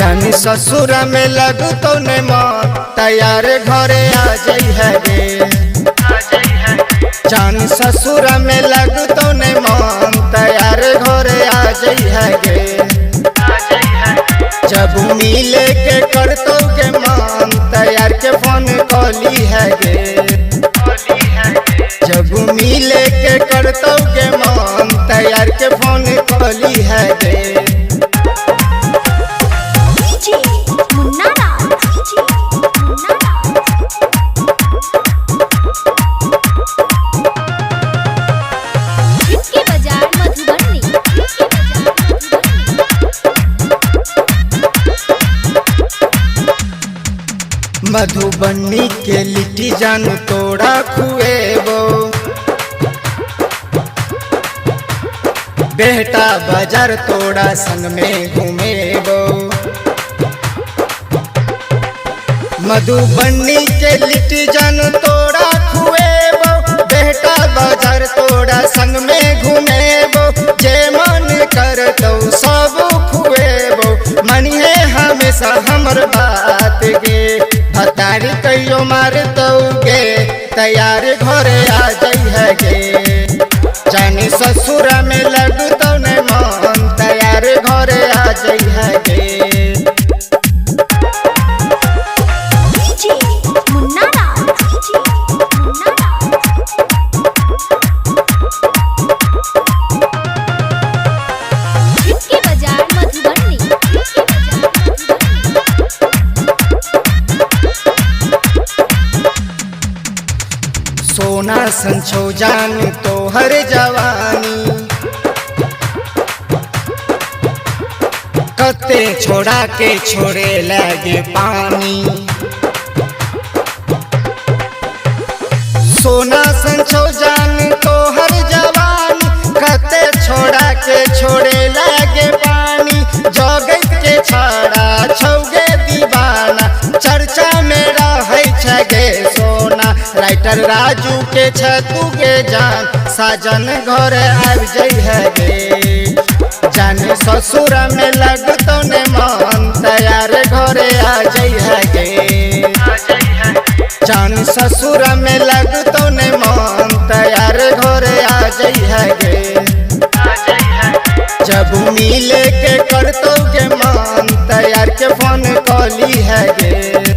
जानी ससुर में लगतो ने मन तैयार घरे आ जाइ है गे। जानी ससुर में लगतो ने मन तैयार घरे आ जाइ है गे। जब मिले के करतो के मन तैयार के फोन कॉली है गे। जब मिले के करतो के मन तैयार के फोन कॉली है गे। मुन्ना राज, मुन्ना राज। के बाजार मधुबनी, के बाजार मधुबनी। मधुबनी के लिट्टी जान तोड़ा खुएबो, बेटा बाजार तोड़ा संग में घूमेबो। मधुबनी के लिट्टी जान तोड़ा खुएबो, बेटा बाजार तोड़ा संग में घूमेबो। जे मन करतो सब खुएबो, मनिहे हमेशा हमर बात गे। भतारी कहियो मारतो गे तैयार घरे आ जाइ है गे। जानी ससुर में लगतो ने मन तैयार घरे आ जाइ है गे। मुन्ना राज, मुन्ना राज। के बाजार मधुबनी, के बाजार मधुबनी। सोना संछो जान तोहर जवानी, कते छोड़ा के छोड़े लगे पानी। सोना संछो जान तोहर जवानी, कते छोड़ा के छोड़े लगे पानी। जगत के छड़ा छौगे दीवाना, चर्चा में रहै छै गे सोना। राइटर राजू के छतू के जान साजन घर आबि जाइ है गे। जान ससुर में लगतो ने मन तैयार घरे आ जाइ है गे। जान ससुर में लगतो ने मन तैयार घरे आ जाइ है गे। जब मिले के करतो के मन तैयार के फोन कॉली है गे।